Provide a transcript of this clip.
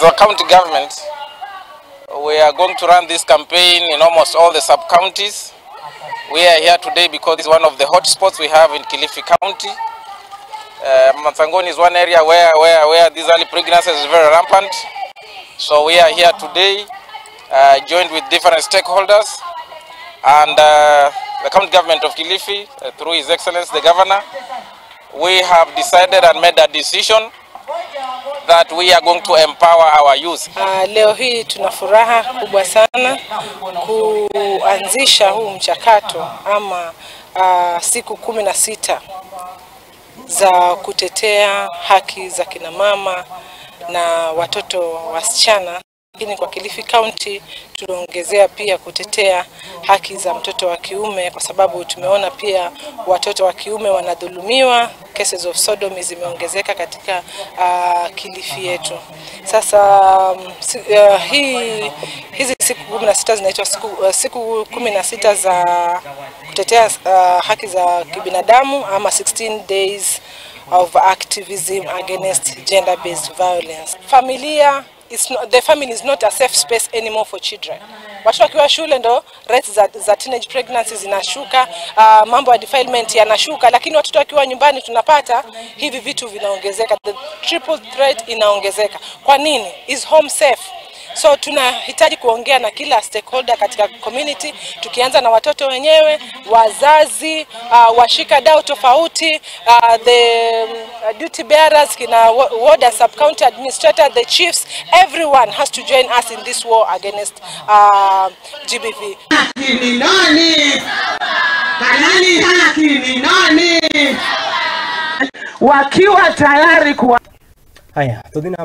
As a county government, we are going to run this campaign in almost all the sub-counties. We are here today because it's one of the hotspots we have in Kilifi County. Matsangoni is one area where these early pregnancies is very rampant. So we are here today, joined with different stakeholders and the county government of Kilifi, through His Excellency the Governor, we have decided and made a decision that we are going to empower our youth. Leo hii tuna furaha kubwa sana kuanzisha huu mchakato ama siku 16 za kutetea haki za kina mama na watoto wasichana. Lakini kwa Kilifi County tuliongezea pia kutetea haki za mtoto wa kiume, kwa sababu tumeona pia watoto wa kiume wanadhulumiwa. Cases of sodomy zimeongezeka katika Kilifi yetu. Sasa hizi siku 16 zinaitwa siku 16 za kutetea haki za kibinadamu ama 16 days of activism against gender-based violence. Familia is not, the family is not a safe space anymore for children. Watoto wakiwa shule ndo rates za teenage pregnancy zinashuka, mambo ya defilement yanashuka, lakini watoto wakiwa nyumbani tunapata hivi vitu vinaongezeka. The triple threat inaongezeka. Kwa nini? Is home safe? So tunahitaji kuongea na kila stakeholder katika community, tukianza na watoto wenyewe, wazazi, washika dau tofauti, the duty bearers, kina ward and sub-county administrator, the chiefs, everyone has to join us in this war against GBV. Haki ni nani? Kanani haki ni nani? Wakiwa tayari kwa Haya, tudina.